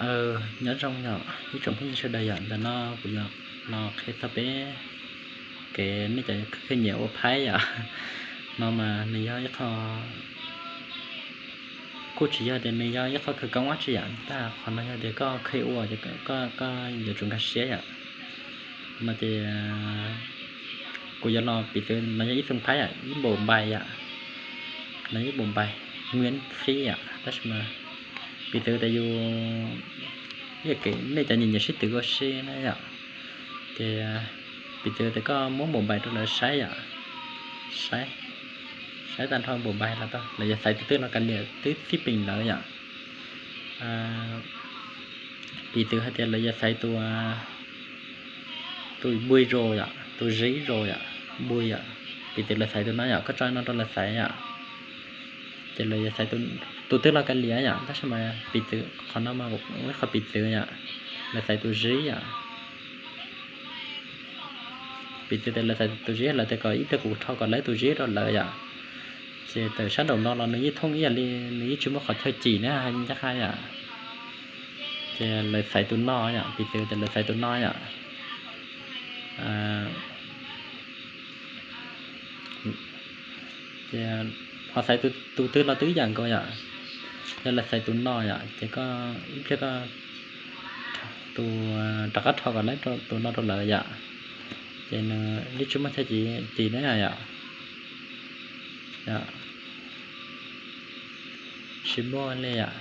Nyob zoo yom ib tsoom phooj ywg sawv daws yom, ntawm no kuv yuav los qhia txog peb kev nej cov khwv nyiam ua phaib yom. No mas nws yog ib qho, kuj tsis yog tias nws yog ib qho khawv koob dab tsi yom, tab qhov no yog tias koj kheev ua, koj yuav tsum nkag siab yom. No ces kuv yuav los piv txwv no yog ib xoo phaib yom, ib npaum npai yom, no ib npaum npai, nwiam qib yom, tab sis mas piv txwv tias yus, nej cov nyiam nyiam sib twv ua si na yom, ces piv txwv tias koj muab npaum npai rau lawv saib yom, saib, saib tag nrho npaum npai los tau, lawv yuav xaiv tus twg los kav liam twb txij peem lawv yom. Piv txwv hais tias lawv yuav xaiv tus, tus npui zos yom, tus zib zos yom, npui yom, piv txwv lawv xaiv tus no yom, koj tso no rau lawv xaiv yom. Ces lawv yuav xaiv tus twg los kav liam yom, tab sis mas piv txwv qhov no mas ib qho piv txwv yom, lawv xaiv tus zib yom. Piv txwv tias lawv xaiv tus zib, lawv tias kom ib pliag kuv rho kom lawv tus zib rau lawv yom. Ces tawm sab nraum no los nws yeej thooj ib yam li, nws yeej tsis muaj qhov chaw cim na, ncaj qha yom. Ces lawv xaiv tus no yom, piv txwv tias lawv xaiv tus no yom. Ces ho xaiv tus twg los twb ib yam nkaus yom. Yog lawv xaiv tus no yom, ces koj ib pliag koj tus, rov qab rho kom lawv tus no rau lawv yom. Ces nws yeej tsis muaj chaw cim na yom. Tsis muaj li yom.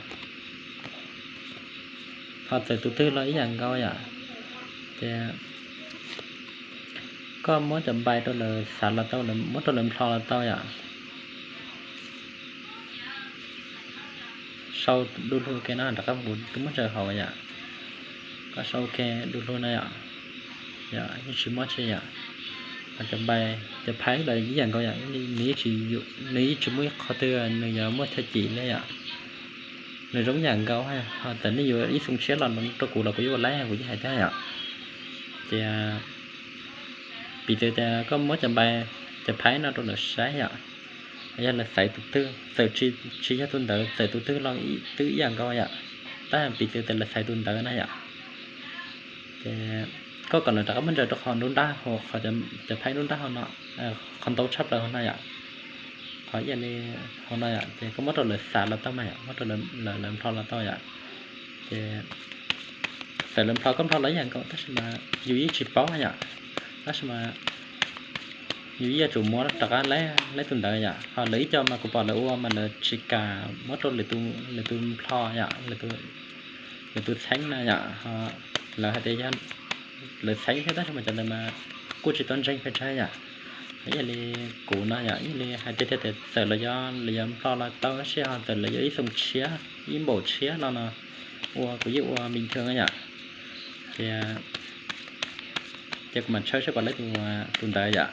Ho txawm tus twg los ib yam nkaus yom. Ces koj muab cov npai rau lawv xav los tau, muab rau lawv nplho los tau yom. Sau du lug ke no rov qab kuv twb muab tsaws hauv yom. Koj sau ke du lug no yom. Yog yeej tsis muaj tsi yom. Ho cov npai, cov phaib los ib yam nkaus yom, nws yeej tsis muaj ib qho twg nws yuav muaj chaw cim li yom. Nws zoo ib yam nkaus, ho txawm nej yuav ib xoo tshiab los rau kuv los kuv yeej ua laib, kuv yeej hais thiab yom. Ces piv txwv tias koj muab cov npai, cov phaib no rau lawv saib yom. Yog lawv xaiv tus twg, txawm tsis yog tus ntawd, txawm tus twg los twb ib yam nkaus yom. Tab piv txwv tias lawv xaiv tus ntawd na yom. Ces koj kom lawv rov qab muab ntsaws rau qhov nruab nrab hauv, qhov cov phaib nruab nrab hauv no, qhov ntau tshaj plaws hauv no yom. Qhov ib yam li hauv no yom, ces koj muab rau lawv xav los tau mas yom, muab rau lawv nplho los tau yom. Ces txawm lawv nplho koj nplho los ib yam nkaus tab sis mas yus yeej tsis paub yom. Tab sis mas yus yeej yuav tsum muab rov qab laib tus ntawd yom. Ho lawv ib co mas kuv pom lawv ua mas lawv tsis kam muab rau lwm tus nplho yom, lwm tus txheeb na yom. Ho lawv hais tias yog lawv txheeb thiab tab sis mas cov ntawd mas kuj tsis tau ntseeg pes tsawg yom. Ib yam li kuv no yom, ib yam li hais tias txawm lawv yuav, lawv yuav nplho los tau tab sis ho txawm lawv yuav ib xoo tshiab, ib npaum tshiab no no, ua kuv yeej ua bình thường yom. Ces, ces kuv mam tshawb seb puas laib tus ntawd yom.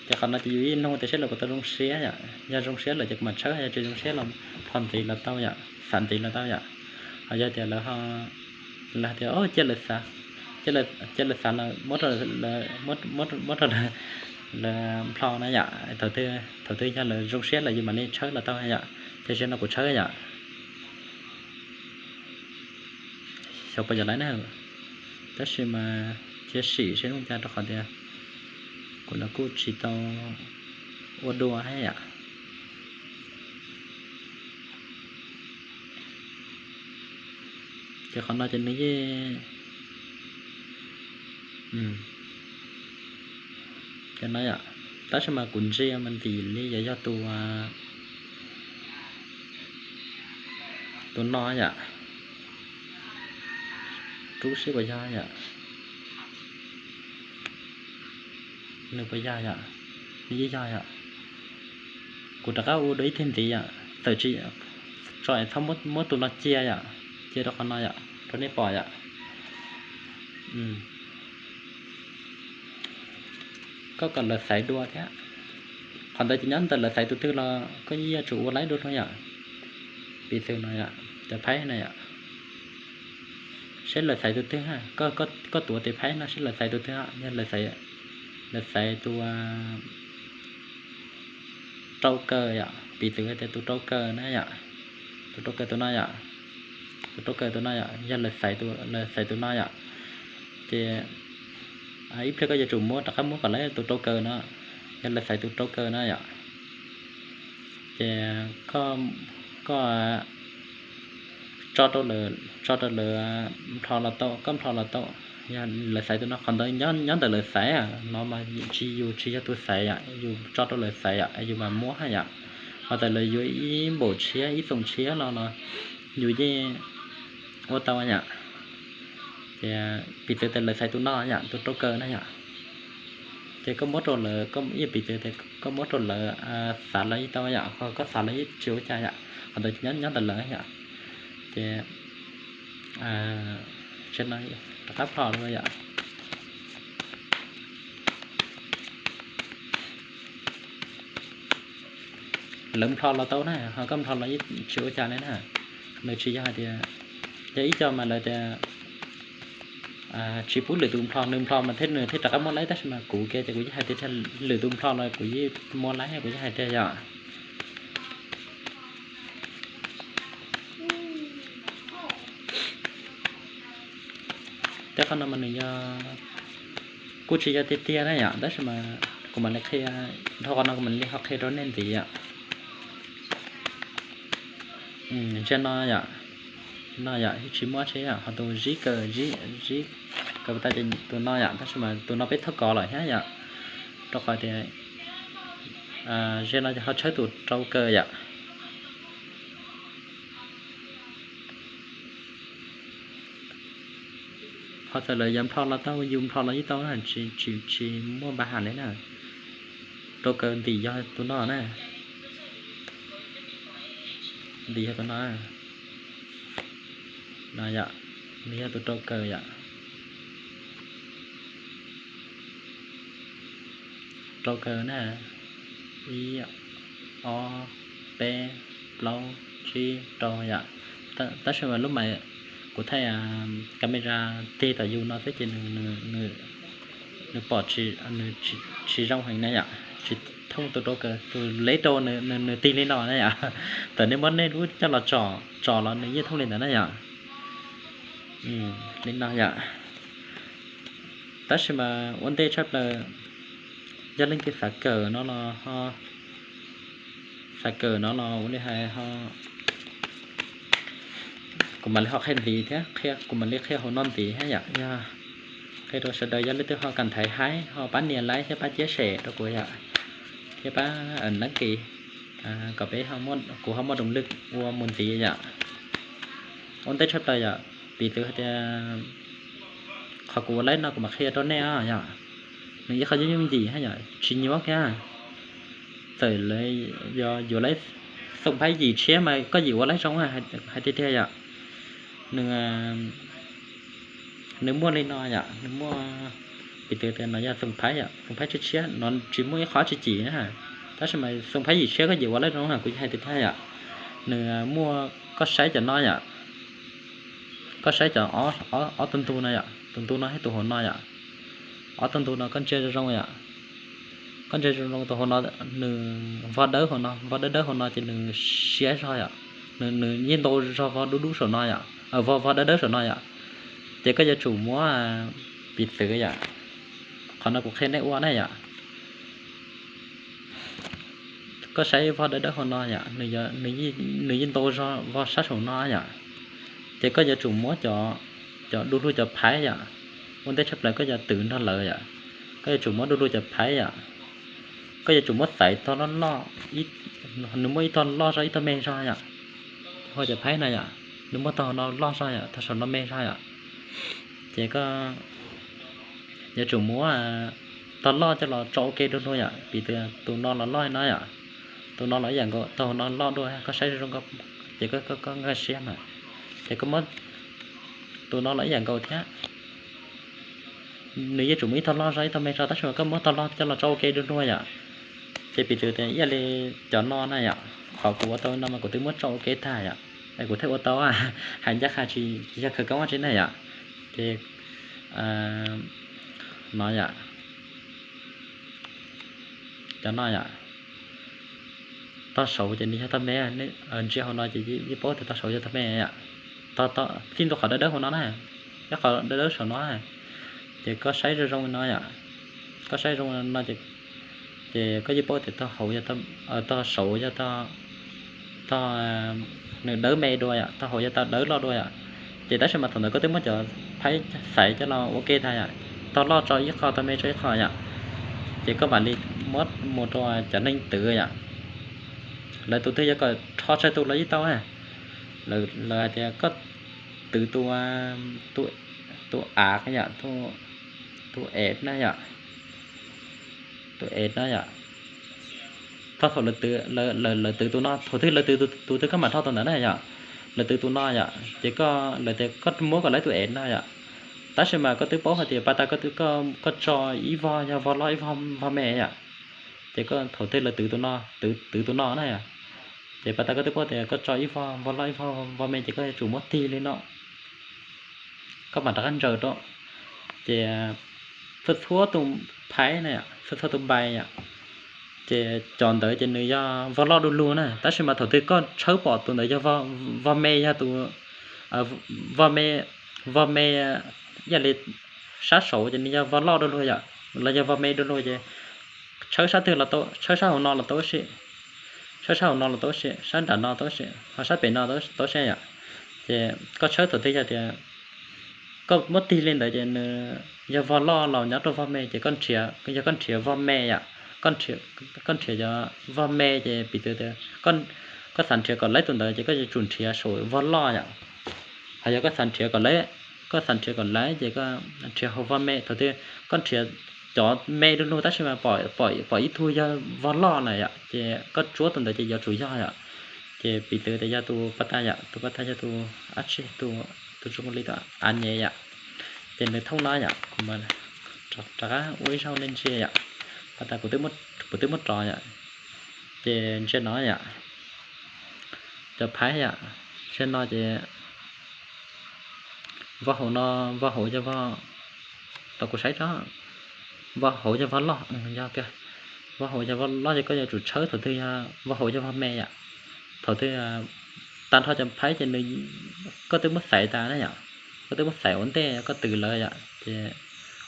Ces qhov no ces yus yeej nug tias seb lawv puas tau zoo siab yom. Yog zoo siab lawm ces kuv mam tshawb, yog tsis zoo siab los nplho ntxiv los tau yom, xav ntxiv los tau yom. Ho yog tias lawv, lawv hais tias cia lawv xav, cia lawv xav los muab rau lawv nplho na yom. Thaum twg yog lawv zoo siab lawm yus mam li tshawb los tau yom. Ces zaum no kuv tshawb yom. Xyov puas yog laib na, tab sis mas cia sim seb zoo cas rau qhov tias kuv los kuj tsis tau ua dua thiab yom. Ces qhov no ces nws yeej, ces no yom, tab sis mas kuv ntsia mas ntim li yuav yog tus, tus no yom. Rub seb puas yog yom. Nws puas yog yom? Nws yeej yog yom. Kuv rov qab ua dua ib teg ntxiv yom, txawm tsis, tso es txhob muab tus no cia yom, cia rau qhov no yom, rau nej pom yom. Koj kom lawv xaiv dua thiab. Qhov ntawd ces nyob ntawm lawv xaiv tus twg los koj yeej yuav tsum ua laib dua luag yom. Piv txwv no yom, cov phaib no yom, seb lawv xaiv tus twg, koj tuav tes phaib no seb lawv xaiv tus twg, yog lawv xaiv tus rau kaw yom, piv txwv hais tias tus rau kaw na yom, tus rau kaw tus no yom, tus rau kaw tus no yom, yog lawv xaiv, lawv xaiv tus no yom, ces ib pliag koj yuav tsum muab rov qab muab kom lawv tus rau kaw no, yog lawv xaiv tus rau kaw no yom, ces koj tso rau lawv, tso rau lawv nplho los tau, koj nplho los tau. Yog lawv xaiv tus no, qhov ntawd nyob ntawm lawv xaiv no mas tsis, yus tsis yog tus xaiv yom, yus tso rau lawv xaiv yom, yus mam muab yom. Ho txawm lawv yuav ib npaum tshiab ib xoom tshiab no los yus yeej ua tau yom. Ces piv txwv tias lawv xaiv tus no yom, tus rau kaw na yom, ces koj muab rau lawv, koj ib piv txwv tias koj muab rau lawv xav los yeej tau yom, ho koj xav los yeej tsis ua cas yom, qhov ntawd nyob ntawm lawv yom. Ces rov qab nplho dua yom. Lawv nplho los tau na, ho koj nplho los yeej tsis ua cas li na. Nws tsis yog hais tias, yog ib co mas lawv tias tsis pub lwm tus nplho, nws nplho mas thiaj, nws thiaj rov qab muab laib, tab sis mas kuv kiag ces kuv yeej hais tias lwm tus nplho los kuv yeej muab laib, kuv yeej hais tias yom. Tej qhov no mas nws yog, kuj tsis yog tiag tiag na yom, tab sis mas kuv mam li qhia, dhau qhov no kuv mam li ho qhia rau nej ntxiv yom. Ntsia no yom, no yom, tsis muaj tsi yom, ho tus zib kaw, zib kaw tas ces tus no yom, tab sis mas tus no peb thauj kov lawm thiab yom, rau qhov tias ze no ces ho tshawb tus rau kaw yom. Ho txawm lawv yuav nplho los tau, yus nplho los yeej tau na, tsis, tsis muaj npa has li na. Rau kaw ntim yog tus no na, ntim yog tus no, no yom, nws yog tus rau kaw yom. Rau kaw na, ib, ob, peb, plaub, tsib, rau yom. Tab sis mas lub mas kuv thaij camera tig tom yus no xwb ces nws pom, nws tsis zoo heev na yom, tsis thooj tus rau kaw, tus leb rau nws tig li no na yom. Thaum nej muab nej lub coj los tsom los nws yeej thooj li ntawd na yom. Li no yom. Tab sis mas ua ntej tshaj plaws, yog leej twg xav kawm no los ho, xav kawm no los ua li hais ho, kuv mam li ho qhia ntxiv thiab, qhia, kuv mam li qhia hauv no ntxiv thiab yom. Yog qhia rau sawv daws, yog leej twg ho kam ntaiv haib ho pab nias like thiab pab chia sẻ rau kuv yom, thiab pab đăng ký kom peb, kuv ho muaj động lực ua mus ntxiv yom. Ua ntej tshaj plaws yom, piv txwv hais tias qhov kuv ua live no kuv mam qhia rau nej os yom, nws ib qho yooj yooj yim thiab yom, tsis nyuaj kiag. Txawm lawv yog yuav live xoom phaib yim tshiab mas koj yim ua live zoo hais tiag tiag yom. Nws, nws muaj li no yom, nws muaj, piv txwv tias no yog xoom phaib yom, xoom phaib tshiab tshiab no tsis muaj ib qho tsis cim na, tab sis mas xoom phaib yim tshiab koj yim ua live zoo na, kuv hais tiag tiag yom. Nws muaj, koj saib cov no yom, koj saib cov ob tug ntug no yom, tus ntug no thiab tus hauv no yom. Ob tug ntug no koj ntsia zoo zoo yom, koj ntsia zoo zoo tus hauv no, nws vog dawb hauv no, vog dawb dawb hauv no ces nws siab zog yom, nws yeej ntau zog vog dub dub saum no yom, vog, vog dawb dawb saum no yom. Ces koj yuav tsum muab, piv txwv yom, qhov no kuv qhia nej ua na yom. Koj saib vog dawb dawb hauv no yom, nws yeej ntau zog vog sab saum no yom. Ces koj yuav tsum muab cov, cov du lug cov phaib yom, ua ntej tshaj plaws koj yuav twv nrog lawv yom, koj yuav tsum muab du lug cov phaib yom. Koj yuav tsum muab xaiv tog loj loj, nws muaj ib tog loj zog ib tog me zog yom. Ho cov phaib no yom, nws muaj tog hauv no loj zog yom, tog saum no me zog yom. Ces koj yuav tsum muab tog loj coj los tso ua ke du lug yom, piv txwv tus no los loj no yom, tus no los ib yam nkaus, tog hauv no loj dua, koj saib zoo zoo, ces koj nkag siab mas. Ces koj muab tus no los ib yam nkaus thiab, nws yeej tsum muaj ib tog loj zog ib tog me zog, tab sis mas koj muab tog loj coj los tso ua ke du lug yom. Ces piv txwv tias ib yam li cov no na yom, qhov kuv ua tau no mas kuv twb muab tso ua ke tag yom, es kuv thiaj ua tau, hais ncaj qha tsis yog khawv koob tsi na yom. Ces no yom, cov no yom, Tog saud ces nws yog tog me, ntsia hauv no ces yeej paub tias tog saud yog tog me yom. Txij ntua qhov dawb dawb hauv no na, ib qho dawb dawb saum no, ces koj saib zoo zoo no yom, koj saib zoo no ces koj yeej paub tias tog hauv, tog saud yog tog, nws dawb me dua yom, tog hauv yog tog dawb loj dua yom. Ces tab sis mas thaum ntawd koj twb muab cov phaib xaiv coj los ua ke tag yom, tog loj tso ib qho, tog me tso ib qho yom, ces koj mam li muab mus rau cov neeg twv yom. Lawv tus twg yog kom rho tsawg tus los yeej tau. Lawv hais tias koj twv tus, tus av yom, tus ev na yom, tus ev na yom. Thaum lawv twv tus no, thaum twg lawv twv tus twg koj mam rho tus ntawd na yom. Lawv twv tus no yom, ces koj, lawv tias koj muab kom lawv tus ev no yom. Tab sis mas koj twb paub hais tias pas tas koj tso ib vog yog vog loj ib vog me yom. Ces koj thaum twg lawv twv tus no, twv tus no na yom, ces pas tas koj twb paub tias koj tso ib vog vog loj ib vog vog me ces koj yuav tsum muab tig li no, koj mam rov qab ntsaws rau. Ces txhua txhua tus phaib na, txhua txhua tus npais yom, ces cov ntawd ces nws yog vog loj du lug na. Tab sis mas thaum twg koj tshawb pom tus ntawd yog vog me, yog tus vog me, vog me ib yam li sab saud ces nws yog vog loj du lug yom, los yog vog me du lug ces tshawb sab twg los tau, tshawb sab hauv no los tau si, tshawb sab hauv no los tau si, sab nram no tau si, ho sab pem no tau si yom. Ces koj tshawb thaum twg yog tias koj muab tig li ntawd ces nws yog vog loj los nyob rau vog me ces koj nrhiav, yog koj nrhiav vog me yom, koj nrhiav cov vog me ces piv txwv tias koj xav nrhiav kom laiv tus ntawd ces koj yuav tsum nrhiav saum vog loj yom. Ho yog koj xav nrhiav kom laiv, koj xav nrhiav kom laiv ces koj nrhiav hauv vog me. Thaum twg koj nrhiav cov me du lug tab sis mas pom ib tug yog vog loj lawm yom, ces koj tsuab tus ntawd ces yuav tsum yog yom. Ces piv txwv tias yog tus pas tas yom, tus pas tas yog tus dab tsi, tus zoo li tus av nyem yom. Ces nws thooj no yom, kuv rov qab ua ib zaug nej ntsia yom. Pas tas kuv twb muab rov yom. Ces ntsia no yom, cov phaib yom, ntsia no ces vog hauv no, vog hauv yog vog, tau kuv saib tso, vog hauv yog vog loj, yog tiag, vog hauv yog vog loj ces koj yuav tsum tshawb thaum twg yog vog hauv yog vog me yom. Thaum twg tag nrho cov phaib ces nws, koj twb muab xaiv tas na yom, koj twb muab xaiv ua ntej koj twv lawm yom, ces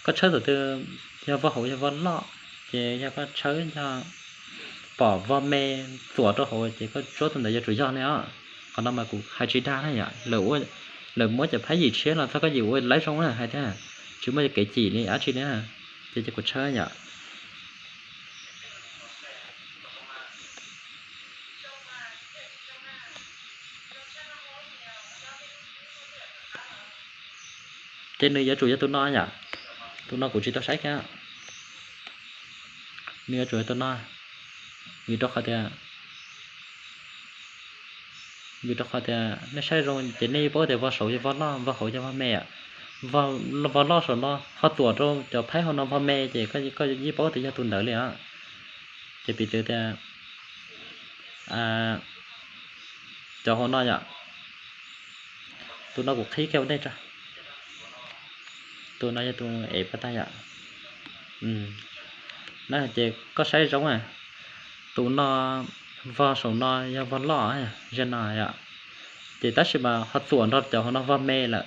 koj tshawb thaum twg yog vog hauv yog vog loj, ces yog koj tshawb yog pom vog me txuam rau hauv ces koj tsuab tus ntawd yuav tsum yog li os. Qhov no mas kuv hais tsis dag na yom, lawv muab cov phaib yim tshiab los txog koj yim ua laiv zoo na hais thiab, tsis muaj kev cim li dab tsi li na. Ces kuv tshawb yom. Ces nws yuav tsum yog tus no yom. Tus no kuv tsis tau saib kiag. Nws yuav tsum yog tus no. Vim rau qhov tias, vim rau qhov tias nej saib zoo ces nej paub tias vog saud yog vog loj, vog hauv yog vog me. Vog loj saum no ho txuam rau cov phaib hauv no vog me ces koj yeej paub tias yog tus ntawd li os. Ces piv txwv tias cov hauv no yom, tus no kuv qhib kiag ua ntej tso. Tus no yog tus ev pas tas yom. Na ces koj saib zoo, tus no vog saum no yog vog loj, ze no yom. Ces tab sis mas ho txuam nrog cov hauv no vog me lawm.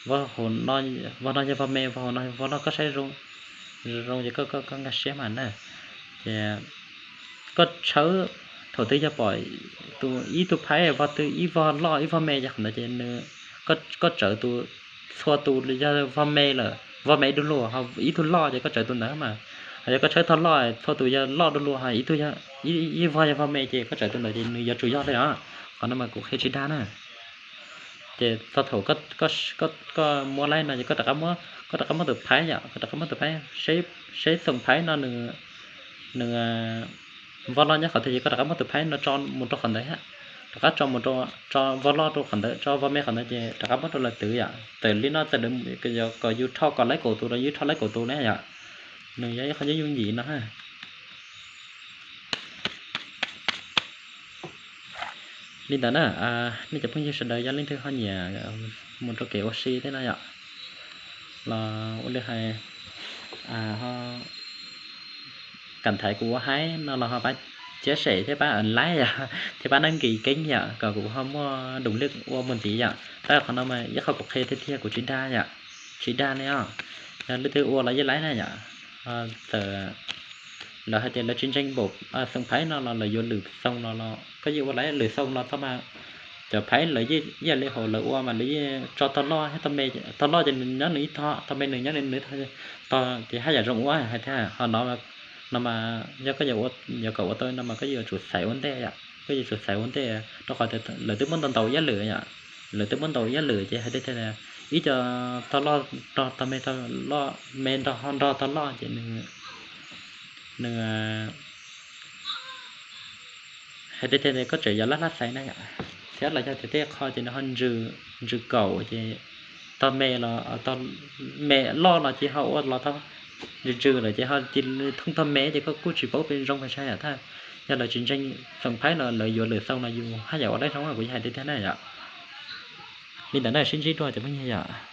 Vog no yog vog me, vog hauv no vog loj, koj saib zoo, zoo ces koj nkag siab mas na. Ces koj tshawb, thaum twg yog pom tus ib tug phaib vog twg ib vog loj ib vog me ces qhov ntawd ces nws, koj tsawv tus, txhua tus yog vog me lawm, vog me du lug, ib tug loj ces koj tsawv tus ntawd mas. Ho yog koj tshawb tog loj, txhua tus yog loj du lug, ho ib tug, ib vog yog vog me ces koj tsawv tus ntawd ces nws yuav tsum yog li os. Qhov no mas kuv qhia tsis dag na. Ces txog thaum koj muab laib no ces koj rov qab muab tus phaib yom, koj rov qab muab tus phaib, seb xoom phaib no nws vog loj nyob qhov twg ces koj rov qab muab tus phaib no tso mus rau qhov ntawd, rov qab tso mus, tso vog loj rau qhov ntawd, tso vog me qhov ntawd ces rov qab muab rau lawv twv yom. Txawm li no txawm kom yus rho kom laib kaum tus los yus rho laib kaum tus na yom. Nws yog ib qho yooj yooj yim no. Li ntawd na, nej cov phooj ywg sawv daws yog leej twg ho nyiam mus rau kev ua si thiab no yom, los ua li hais, ho kam thaiv kuv ua haib no los ho pab chia sẻ thiab pab like yom, thiab pab đăng ký kênh yom, kom kuv ho muaj động lực ua mus ntxiv yom. Tab qhov no mas ib qho kuv qhia tiag tiag, kuv tsis dag yom, tsis dag li os. Yog leej twg ua los yeej laib na yom. Txawm lawv hais tias lawv tsis ntseeg npaum xoo phaiv no los lawv yuav lwm xoo no los koj yeej ua laib, lwm xoo no tau mas cov phaiv lawv yeej ib yam li hauv lawv ua mas lawv yeej tso tog loj thiab tog me, tog loj ces nws nyob nws ib tog, tog me nws nyob nws ib tog, ces haj yam zoo ua hais tias ho no, no mas yog koj yuav kom ua tau no mas koj yuav tsum xaiv ua ntej yom, koj yuav tsum xaiv ua ntej, rau qhov tias lawv twb muab ntau ntau iab lwm yom, lawv twb muab ntau iab lwm ces hais tias ib co tog loj nrog tog me, tog loj, me nrog ho nrog tog loj ces nws, nws hais tias koj tseem yuav laj laj xaiv na yom. Thiab los yog tias tej qho ces nws ho ntsws kaum ces tog me los, me loj los ces ho ua los tau, ntsws ntsws lawm ces ho cia li thooj tog me ces koj kuj tsis paub pes zoo pes tsawg yom. Tab yog lawv tsis ntseeg xoo phaiv no lawv yuav lwm xoo no yus haj yam ua laib zoo, kuv hais tiag tiag na yom. Li ntawd na, sib ntsib dua cov phooj ywg yom.